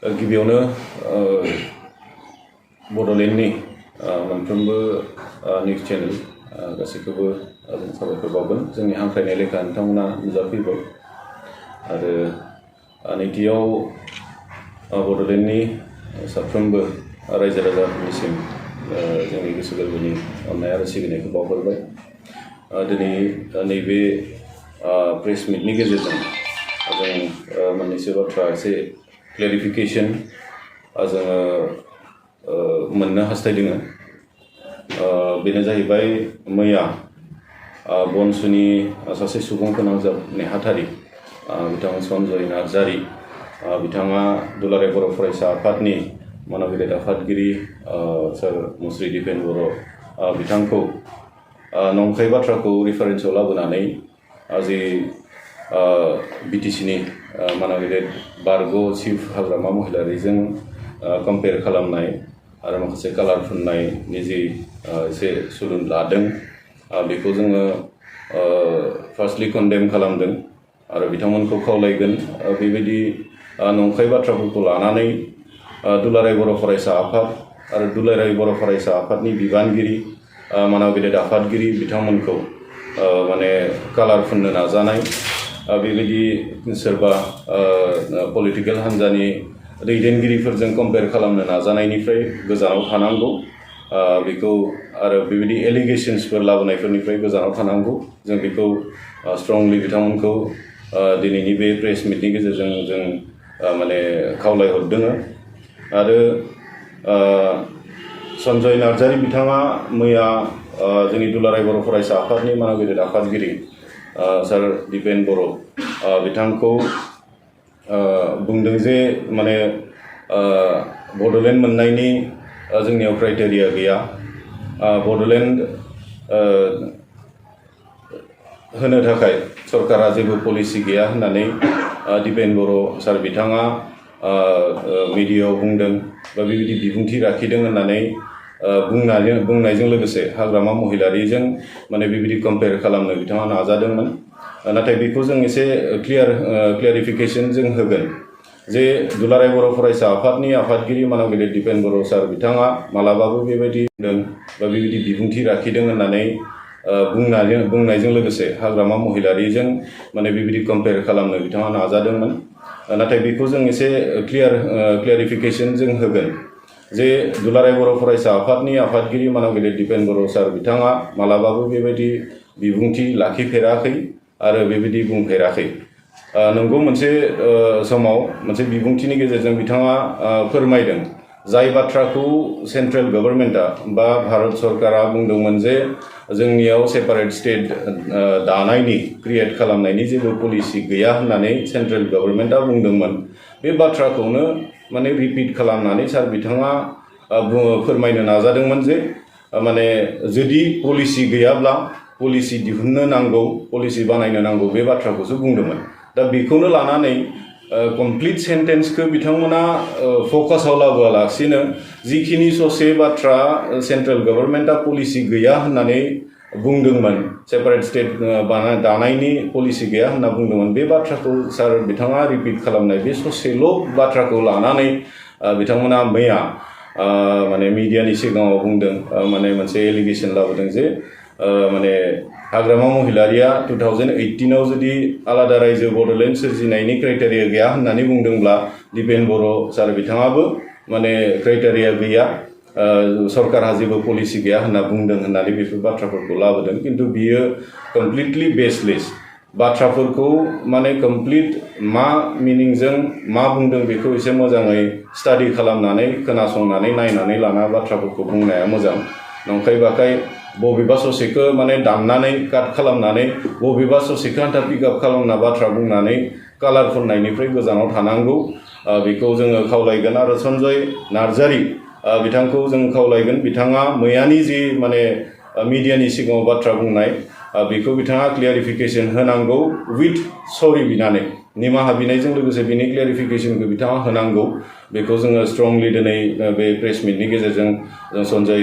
गिबियावनो बड'लेण्डनि मोनफ्रोमबो news channel गासैखौबो जों साबायखर बावगोन जोंनि हांख्रायनाय लेखा नोंथांमोना नुजाफैबाय आरो नैथियाव बड'लेण्डनि साफ्रोमबो रायजो राजाफोरनिसिम जोंनि गोसो गोरबोनि अननाय आरो सिबिनायखौ बावहरबाय दिनै नैबे प्रेस मिटनि गेजेरजों जों मोननैसो बाथ्रा एसे क्लेरिफिकेसन जोङो मोननो हास्थायदों बेनो जाहैबाय मैया बनसुनि सासे सुबुं फोनांजाब नेहाथारि बिथां सन्जय नार्जारि बिथाङा दुलाराय बर' फरायसा आफादनि मानगिरिद आफादगिरि सार मुस्रि दिपेन बर' बिथांखौ नंखाय बाथ्राखौ रिफारेन्सआव लाबोनानै जि बिटिसिनि मानगिरिद बारग' चिफ हाग्रामा महिलारिजों कम्पेयार खालामनाय आरो माखासे कालार फुननायनि जि एसे सुलुन लादों बेखौ जोङो फार्स्टलि कन्डेम खालामदों आरो बिथांमोनखौ खावलायगोन बेबायदि नंखाय बाथ्राफोरखौ लानानै दुलाराय बर' फरायसा आफाद आरो दुलाराय बर' फरायसा आफादनि बिबानगिरि मानगिरिद आफादगिरि बिथांमोनखौ माने कालार फुननो नाजानाय बेबायदि सोरबा पलिटिकेल हान्जानि दैदेनगिरिफोरजों कम्पेयार खालामनो नाजानायनिफ्राय गोजानाव थानांगौ बेखौ आरो बेबायदि एलिगेशन्सफोर लाबोनायफोरनिफ्राय गोजानाव थानांगौ जों बेखौ स्ट्रंलि बिथांमोनखौ दिनैनि बे प्रेस मिटनि गेजेरजों जों माने खावलायहरदों आरो सन्जय नार्जारि बिथाङा मैया जोंनि दुलाराय बर' फरायसा आफादनि मानगिरिद आफादगिरि सार दिपेन बर' बिथांखौ बुंदों जे माने बड'लेण्ड मोननायनि जोंनियाव क्राइटेरिया गैया बड'लेण्ड होनो थाखाय सरकारा जेबो पलिसि गैया होननानै दिपेन बर' सार बिथाङा मिडियायाव बुंदों बा बेबायदि बिबुंथि लाखिदों होननानै बुंनायजों लोगोसे हाग्रामा महिलारिजों माने बेबायदि कम्पेयार खालामनो बिथाङा नाजादोंमोन नाथाय बेखौ जों एसे क्लियारिफिकेसन जों होगोन जे दुलाराय बर' फरायसा आफादनि आफादगिरि मानगिरिद दिपेन बर' सार बिथाङा मालाबाबो बेबायदि बुंदों बा बेबायदि बिबुंथि लाखिदों होननानै बुंनायजों लोगोसे हाग्रामा महिलारिजों माने बेबायदि कम्पेयार खालामनो बिथाङा नाजादोंमोन नाथाय बेखौ जों एसे क्लियारिफिकेसन जों होगोन जे दुलाराय बर' फरायसा आफादनि आफादगिरि मानगिरिद दिपेन बर' सार बिथाङा मालाबाबो बेबायदि बिबुंथि लाखिफेराखै आरो बेबायदि बुंफेराखै नंगौ मोनसे समाव मोनसे बिबुंथिनि गेजेरजों बिथाङा फोरमायदों जाय बाथ्राखौ सेन्ट्रेल गभर्नमेन्टआ बा भारत सरकारा बुंदोंमोन जे जोंनियाव सेपारेट स्टेट दानायनि क्रिएट खालामनायनि जेबो पलिसि गैया होननानै सेन्ट्रेल गभर्नमेन्टआ बुंदोंमोन बे बाथ्राखौनो माने रिपिट खालामनानै सार बिथाङा फोरमायनो नाजादोंमोन जे माने जुदि पलिसि गैयाब्ला पलिसि दिहुननो नांगौ पलिसि बानायनो नांगौ बे बाथ्राखौसो बुंदोंमोन दा बेखौनो लानानै कमप्लिट सेन्टेन्सखौ बिथांमोना फकासाव लाबोआलासिनो जिखिनि ससे बाथ्रा सेन्ट्रेल गभर्नमेन्टआ पलिसि गैया होननानै बुंदोंमोन सेपारेट स्टेट दानायनि पलिसि गैया होनना बुंदोंमोन बे बाथ्राखौ सार बिथाङा रिपिट खालामनाय बे ससेल' बाथ्राखौ लानानै बिथांमोना मैया माने मिडियानि सिगाङाव बुंदों माने मोनसे एलिगेसन लाबोदों जे माने हाग्रामा महिलारिया 2018आव जुदि आलादा रायजो बड'लेण्ड सोरजिनायनि क्राइटेरिया गैया होननानै बुंदोंब्ला दिपेन बर' सार बिथाङाबो माने क्राइटेरिया गैया सरकारहा जेबो पलिसि गैया होनना बुंदों होननानै बेफोर बाथ्राफोरखौ लाबोदों खिन्थु बियो कमप्लिटलि बेसलेस बाथ्राफोरखौ माने कमप्लिट मा मिनिंजों मा बुंदों बेखौ एसे मोजाङै स्टाडि खालामनानै खोनासंनानै नायनानै लाना बाथ्राफोरखौ बुंनाया मोजां नंखाय बाखाय बबेबा ससेखौ माने दाननानै काट खालामनानै बबेबा ससेखौ आन्था पिकआप खालामना बाथ्रा बुंनानै कालार फुननायनिफ्राय गोजानाव थानांगौ बेखौ जोङो खावलायगोन आरो सन्जय नार्जारि बिथांखौ जों खावलायगोन बिथाङा मैयानि जि माने मिडियानि सिगाङाव बाथ्रा बुंनाय बेखौ बिथाङा क्लियारिफिकेसन होनांगौ उइथ सरि बिनानै निमाहा बिनायजों लोगोसे बिनि क्लियारिफिकेसनखौ बिथाङा होनांगौ बेखौ जोङो स्ट्रंलि दिनै बे प्रेस मिटनि गेजेरजों जों सन्जय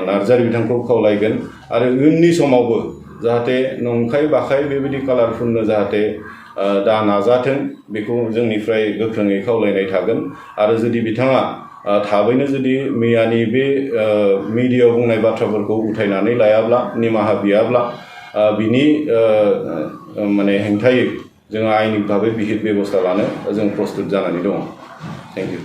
नार्जारि बिथांखौ खावलायगोन आरो उननि समावबो जाहाथे नंखाय बाखाय बेबायदि कालार फुननो जाहाथे दा नाजाथों बेखौ जोंनिफ्राय गोख्रोङै खावलायनाय थागोन आरो जुदि बिथाङा थाबैनो जुदि मैयानि बे मिडियायाव बुंनाय बाथ्राफोरखौ उथायनानै लायाब्ला निमाहा बियाब्ला बिनि माने हेंथायै जोङो आयेनिक भाबै बिहित बेबस्था लानो जों प्रस्तुत जानानै दङ। Thank you.